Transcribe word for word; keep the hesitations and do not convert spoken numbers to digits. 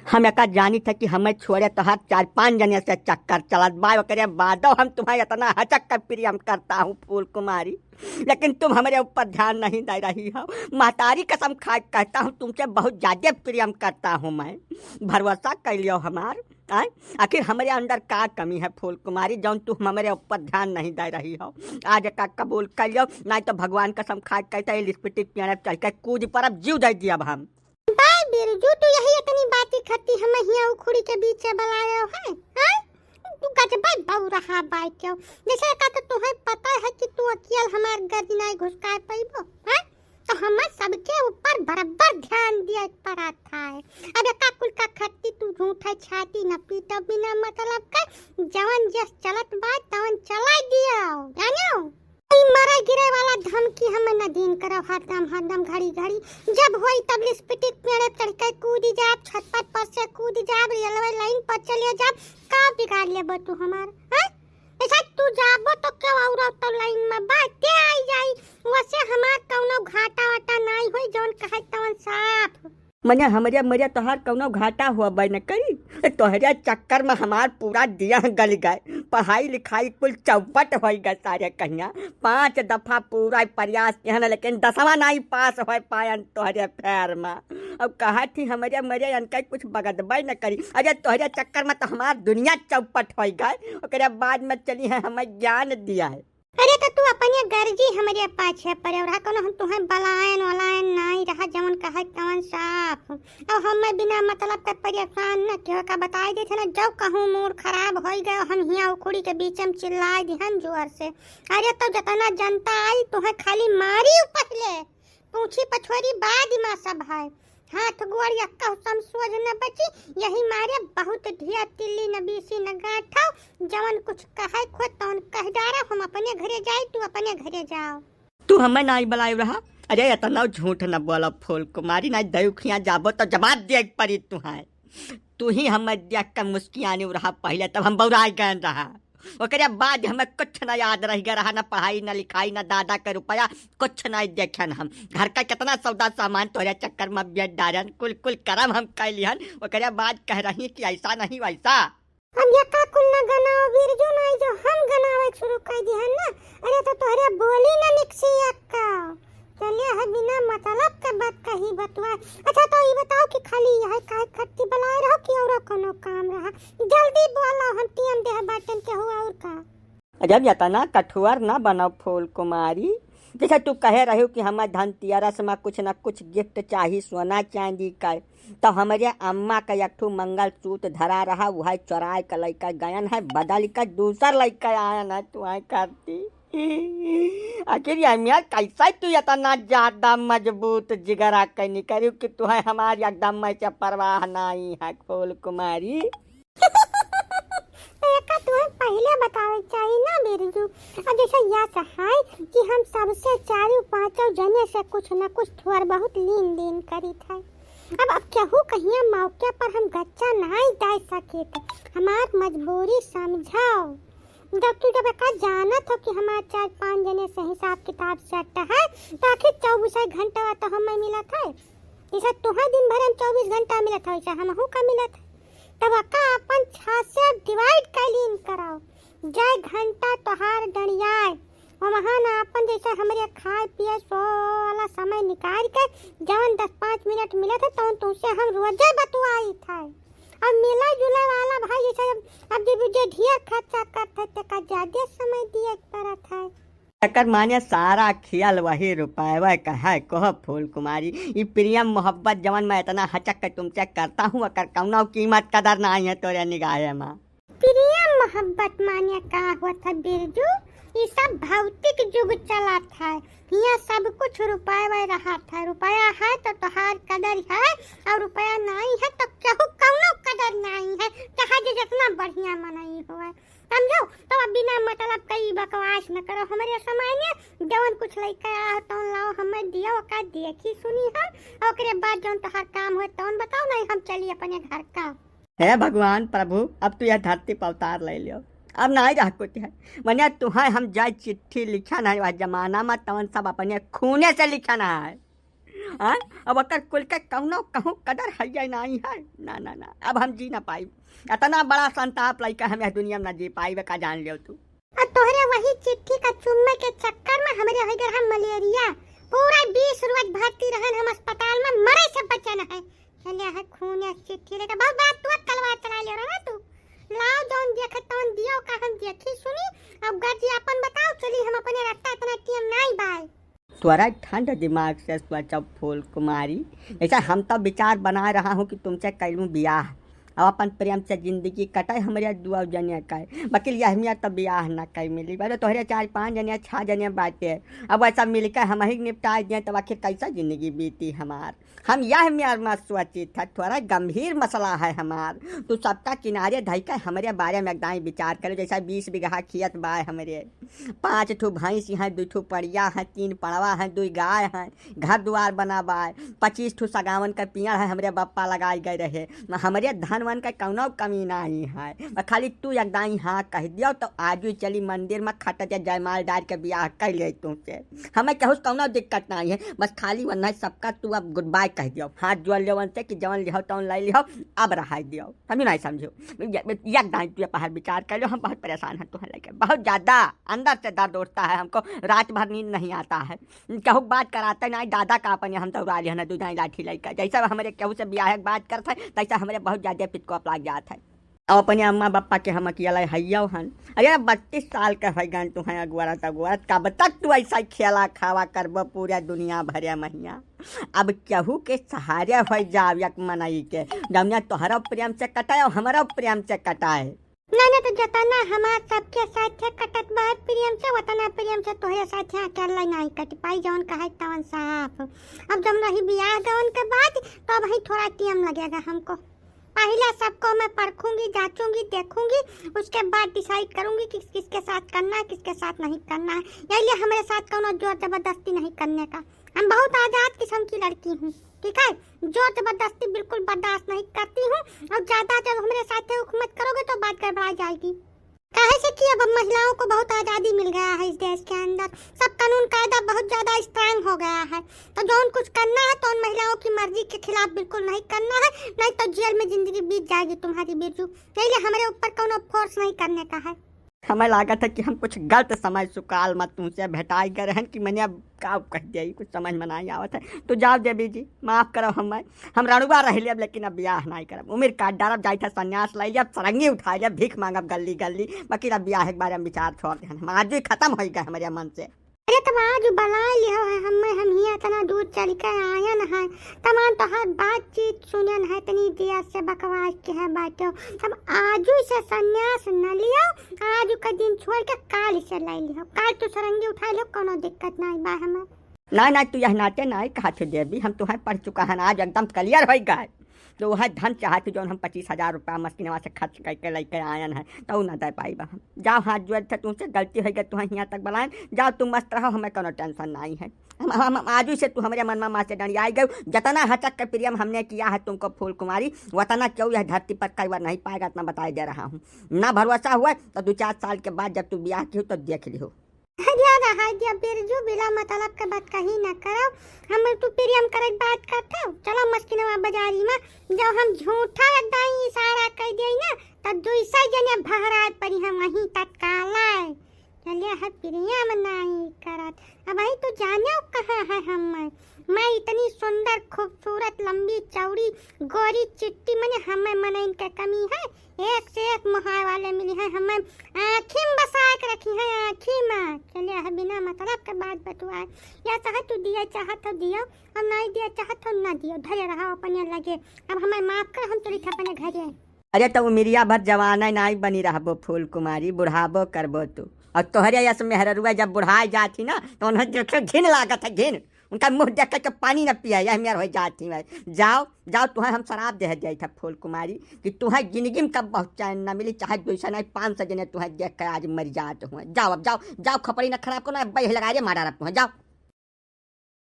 हम एका जानी थे कि हमें छोड़े तोहार चार पांच जने से चक्कर चलत बा, ओकरे बादो हम तुम्हें इतना हचक कर प्रेम करता हूँ फूल कुमारी, लेकिन तुम हमरे ऊपर ध्यान नहीं दे रही हो। महतारी कसम खा के कहता हूँ, तुमसे बहुत ज्यादा प्रेम करता हूँ मैं, भरोसा कर लियो हमार। आय? आखिर हमरे अंदर का कमी है फूल कुमारी, जौन तू हमरे ऊपर ध्यान नहीं दे रही हो? आज का कबूल कर लियो, नहीं तो भगवान कसम खा के कहता है, लिपस्टिक पेड़े चढ़ के कूद पर अब जीव दे दिया अब हम। बाय बिरजू, तू यही इतनी बाती खत्ती हम हिया उखुड़ी के बीच में बलायो है, हैं? तू गजबे बौरहा बाय क्यों? जैसे का तो तुहे पता है कि तू अकियल हमार गर्दनाई घुसकाए पइबो, हैं? तो हमें सबके ऊपर बराबर ध्यान दिया पड़ा था है। अब एका कुल का खत्ती तू झूठा छाती न पीटो बिना मतलब का, जवन जस चलत बा तवन चला दियो, जानो? ई मरे गिरे वाला धमकी हमें न दीन करो, हरदम, हरदम, घड़ी, घड़ी। जब होई तब लिपस्टिक पेड़े चढ़ के कूदी जाब, छत पर, पर से कूदी जाब, रेलवे लाइन पर चले जाब, का बिगाड़ लेबो तू हमार, हैं? ऐसा तू जाबो तो क्यों औरत तो लाइन में बाटे आई जाई, वैसे हमार कौनो घाटा वाटा नाई होई, जौन कहे तवन साफ। मने हमरे मरे तोहार कौनो घाटा होबे न करी। तोहरे चक्कर में हमार पूरा दिया गल गए, पढ़ाई लिखाई कुल चौपट हो गए सारे कहिया। पांच दफा पूरा प्रयास किहन, लेकिन दसवां नहीं पास हो पायन तोहरे फेर में। अब कहा थी हमरे मरे इनका कुछ बगदबे न करी। अरे तोहरे चक्कर में तो हमार दुनिया चौपट हो गए, ओकरे बाद में चली है हमें ज्ञान दिया है। अरे तो तू अपने गर्जी हमरे पाछे पड़े रहा, कौनो हम तुहें बलायन वलायन नाई रहा, जवन कहे तवन साफ। अब हमें बिना मतलब के परेशान न किहो, का बताई देते ना, जब कहूँ मूड खराब होई गयो, हम हिया उखुड़ी के बीच में चिल्लाए दिहन जोर से। अरे तो जतना जनता आई तुहें खाली मारी उ पहले, पूछी पछोरी बाद में सब है। हाथ गोड़ यक्का समसोज न बची, यही मारे बहुत ढिया तिल्ली न बीसी न गांठो, जवन कुछ कहे खो तवन कह डारा, हम अपने घरे जाई, तू अपने घरे जाओ। तू हमें नाई बलायो रहा। अरे इतना झूठ न बोलो फूल कुमारी, नाई दयुखिया जाबो तो जवाब दिए के परी तुहाय। तू ही हमें देख के मुस्कियानी रहा पहले, तब हम बौराई गए रहा। ओकरे बाद हमें कुछ न याद रह गया रहा, न पढ़ाई, न लिखाई, न दादा के रुपया, कुछ नहीं देखन हम। घर का कितना सौदा सामान तोहरे चक्कर में बेच डारन, कुल कुल करम हम कैलिहन। ओकरे बाद कह रही कि ऐसा नहीं वैसा। अब यक्का कुल न गनाओ बिरजू, नहीं जो हम गनावे शुरू कर दिहन ना। अरे तो तोहरे बोली न निकसी यक्का। चलिए है बिना मतलब के बात कही बतुआ। अच्छा तो ये बताओ कि खाली यह काहे खट्टी बलाए रहो कि और कोनो काम रहा? जल्दी बोलो, हम टीएम देह बाटन के हो और का? जब इतना कठोर ना बनो फूल कुमारी, जैसे तू कहे रहो कि हमें धनतेरस में कुछ न कुछ गिफ्ट चाही सोना चांदी का, तो हमरे अम्मा का एक ठो मंगलसूत्र धरा रहा, वह चोराए के लइका गयन है, बदल के दूसर लइका आयन है, तू आए करती। आखिर ये मियाँ कैसे तू इतना ज्यादा मजबूत जिगरा के निकलू कि तुहे हमारी एकदम में से परवाह नहीं है फूल कुमारी। एका तुहे पहले बतावे चाहिए ना बिरजू। अब जैसे या चाहे कि हम सबसे चारू पांचों जने से कुछ न कुछ थोड़ बहुत लीन देन करी थे। अब, अब केहू कहिया मौके पर हम गच्चा नाई दे सकित, हमार मजबूरी समझो। जब तू जब एका जानत हो कि हमार चार पांच जने से हिसाब किताब सेट है, तो आखिर चौबीस घंटा तो हमें मिलत है। जैसे तुहे दिन भर में चौबीस घंटा मिलत है, वैसे हमहू का मिलत है। तब एका अपन छह से डिवाइड कर लीन कराओ। जय घंटा तोहार डंडियाए, वहाँ ना अपन जैसे हमरे खाए पिए सो वाला समय निकाल के जवन दस पाँच मिनट मिलत है, तवन तुमसे हम रोजे बतुआई थे। अब मिला जुले वाला भाई जैसे अब, अब जब जे ढेर खर्चा करत है, तेका ज्यादा समय दिए के पड़त है। एकर माने सारा खियल वही रुपयवा का है, कहो फूल कुमारी। ई प्रेम मोहब्बत जवन मैं इतना हचक के तुमसे करता हूँ, ओकर कौनो कीमत कदर नहीं है तोरे निगाहे में। प्रेम मोहब्बत माने का होत है बिरजू? ई सब भौतिक जुग चलत है। हियाँ सब कुछ रुपयवा रहत है। रुपया है तो तोहार कदर है, और रुपया नहीं है तो केहू कौनो कदर नहीं है, चाहे जे जितना बढ़िया मनई होए। समझो? तो अब बिना मतलब कई बकवास न करो। हमरे समय में जवन कुछ लइका आओ, तवन लाओ, हमें दियो, ओका देखी सुनी हम, और ओकरे बाद जवन तोहार काम होए, तवन बताओ, नहीं हम चली अपने घर का। हे भगवान प्रभु, अब तू यह धरती पर अवतार ले लियो, अब नहीं रह कुछ है। मने तुहे हम जाए चिट्ठी लिखन है, वह जमाना में तवन सब अपने खूने से लिखन है। हाँ? अब ओकर कुल के कौनो कहूँ कदर हइये नाहीं है। ना, ना, ना, अब हम जी ना पाइब। इतना बड़ा संताप लइके हम यह दुनिया में ना जी पाइब, का जान लियो तू। और तोहरे वही चिट्ठी का चुम्मे के चक्कर में हमरे होइ गए हम मलेरिया। पूरा बीस रोज भर्ती रहन हम अस्पताल में, मरे से बचन है। चले है खून या चिट्ठी लेके, बहुत बड़ा तू कलवा चला ले रहा ना तू। लाओ जौन देखे तौन दियो का हम देखी सुनी। अब गर्जी अपन बताओ, चली हम अपने रास्ता, इतना टीम नाई बाय। तोरा ठंड दिमाग से सोचो फूल कुमारी, जैसे हम तो विचार बना रहा हूँ कि तुमसे कर लूँ ब्याह, अब अपन प्रेम से जिंदगी कटे हमरे दुआ जने का। वकील यह मियाँ तो ब्याह ना कर मिली, बोले तोहरे चार पाँच जने, छह जने बाटे, अब वैसा मिलकर हम ही निपटा दिए, तब आखिर कैसा जिंदगी बीती हमार? हम यह मेर मत सोचित है, थोड़ा गंभीर मसला है हमार। तू सबका किनारे धइके हमरे बारे में एक दाई विचार करे, जैसा बीस बीघा खेत बाय हमरे, पाँच ठो भैंस हैं, दू ठो पड़िया हैं, तीन पड़वा हैं, दू गाय हैं, घर दुआर बना बाय, पच्चीस ठो सगावन का पियड़ है, हमरे बप्पा लगाए गए रहे। म-, हमरे धन वन का कौनो कमी नहीं है। म-, खाली तू एक दाई हाँ कह दियो तो आजू चली मंदिर में खट जा जयमाल डार के ब्याह कर ले तुमसे। हमें केहू से कौनो दिक्कत नहीं है, बस खाली वरना सबका तू अब गुड बाय कह दियो, हाथ जोड़ लियो उनसे कि जवन लिहो तवन ले लिहो, अब रहाई दियो, समझो नहीं समझो। ये, ये एक दाई तू पहाड़ विचार कर लो, हम बहुत परेशान हैं तुम्हें लेके, बहुत ज्यादा अंदर से दर्द उठता है हमको, रात भर नींद नहीं आता है, कहू बात कराते नहीं, दादा का अपन हम दौड़ा लिया ना, दू दाई लाठी लेके, जैसा हमरे केहू से ब्याह के बात करते हैं, तैसा हमरे बहुत ज्यादा पिटकोप लग जाता है। अब अपने अम्मा बप्पा के हम अकेला हइयो हन। अरे बत्तीस साल के होइ गन तुहें अगुआरत अगुआरत, कब तक तू ऐसा खेला खावा करबो पूरा दुनिया भरे महिया? अब केहू के सहारे होइ जाव एक मनई के, जौने तोहरो प्रेम से कटाए और हमरो प्रेम से कटाए। ना, ना, तो जतना हमार सबके साथे कटत बा प्रेम से, वतना प्रेम से तोहरे साथे अकेला नहीं कट पाई, जौन कहे तवन साफ। अब जब रही बियाह गवन के बाद, तो अब ही थोड़ा टीम लगेगा हमको। पहले सबको मैं परखूंगी, जांचूंगी, देखूंगी, उसके बाद डिसाइड करूंगी कि किस किस के साथ करना है, किसके साथ नहीं करना है। यही लिए हमारे साथ कोनो जोर जबरदस्ती नहीं करने का। हम बहुत आजाद किस्म की लड़की हूँ, ठीक है? जोर जबरदस्ती बिल्कुल बर्दाश्त नहीं करती हूँ, और ज्यादा जब हमारे साथ उख मत करोगे तो बात गड़बड़ा जाएगी। काहे से कि अब महिलाओं को बहुत आजादी मिल गया है इस देश के अंदर, सब कानून कायदा बहुत ज्यादा स्ट्रांग हो गया है। तो जौन कुछ करना है तो उन महिलाओं की मर्जी के खिलाफ बिल्कुल नहीं करना है, नहीं तो जेल में जिंदगी बीत जाएगी तुम्हारी बिरजू। यही लिए हमारे ऊपर कोनो फोर्स नहीं करने का है। हमें लागत है कि हम कुछ गलत समय सुकाल में तुमसे भेटाई गए रहन कि मैंने अब का कह दिया, कुछ समझ में नहीं आवत है। तो जाओ देवी जी, माफ करो हमें, हम रणुआ रह लेब लेकिन अब ब्याह नहीं करब, उम्र काट डारब, जाइत है संन्यास ले लेब, सरंगी उठा लेब, भीख मांगब गली गली, बाकी अब ब्याह के बारे में विचार छोड़ देहन, हम आज ही खत्म हो गए हमारे मन से। अरे तब आज बला लिहो है हमें, हम ही इतना दूर चल के आयन है, तमाम तोहार बातचीत सुनन है, इतनी देर से बकवास के है बाटो, तब आजू से संन्यास न लियो, आजू का दिन छोड़ के काल से ले लियो, काल तू सरंगी उठा लियो, कोनो दिक्कत नहीं बा हमें। ना, ना, तू यह नाते नाई कहा थे देवी, हम तुहें पढ़ चुका है ना, आज एकदम क्लियर हो गए। तो वह धन चाहत जौन हम पच्चीस हजार रुपया मस्किनवा से खर्च करके लेके आयन है, तो ना दे पाई बा हम। जाओ, हाथ जोड़ थे तुमसे, गलती हो गई, तुहें यहाँ तक बुलाएं, जाओ तुम मस्त रहो, हमें कोनो टेंशन नहीं है। हम, हम, हम आजू से तू हमारे मन में माँ से डंडियाई गई, जितना हचक के प्रेम हमने किया है तुमको फूल कुमारी, वतना क्यों यह धरती पर कई बार नहीं पाएगा, इतना बताई दे रहा हूँ। ना भरोसा हुआ तो दो चार साल के बाद जब तू ब्याह की हो तो देख लिहो। अरे रहा दिया बिरजू, बिना मतलब के बात कहीं ना करो। हम तू प्रेम करे के बात करते हो? चलो मस्किनवा बाजारी में, जब हम झूठा दाई इशारा कर दिए ना, तब दूसरे जने भहराए पड़ी हम वहीं तत्काल आए। चलिए है प्रेम नहीं करत, अब वही तू जाने कहाँ है हम। मैं इतनी सुंदर, खूबसूरत, लंबी, चौड़ी, गोरी, चिट्टी, मने हमें मनइन के कमी है? एक से एक मोहाय वाले मिली हैं, हमें आँखी में बसा के रखी हैं, आँखी में। चलिए है बिना मतलब के बात बतुआए, या चाहे तू दिए चाहत हो दियो, हम नहीं दिए चाहत हो ना दियो, धरे रहो अपने लगे। अब हमें माफ कर, हम चली थे अपने घरे। अरे तो उमिरिया भर जवाना नाई बनी रहबो फूल कुमारी, बुढ़ाबो करबो तू। और तोहरे यस मेहररुआ जब बुढ़ाए जात ही ना, तो उन्हें देखे घिन लागत है, घिन। उनका मुँह देख के पानी न पिया, यह मेर हो जात ही है। जाओ, जाओ, तुहें हम शराब दे जाई था फूल कुमारी, कि तुहें जिंदगी में कब बहुत चैन न मिली, चाहे दो सौ नहीं, पाँच सौ जने तुहें देख के आज मर जात हुए। जाओ, अब जाओ, जाओ, खोपड़ी न खराब करो, अब यही लगा दे, मारा रहा तुहें, जाओ।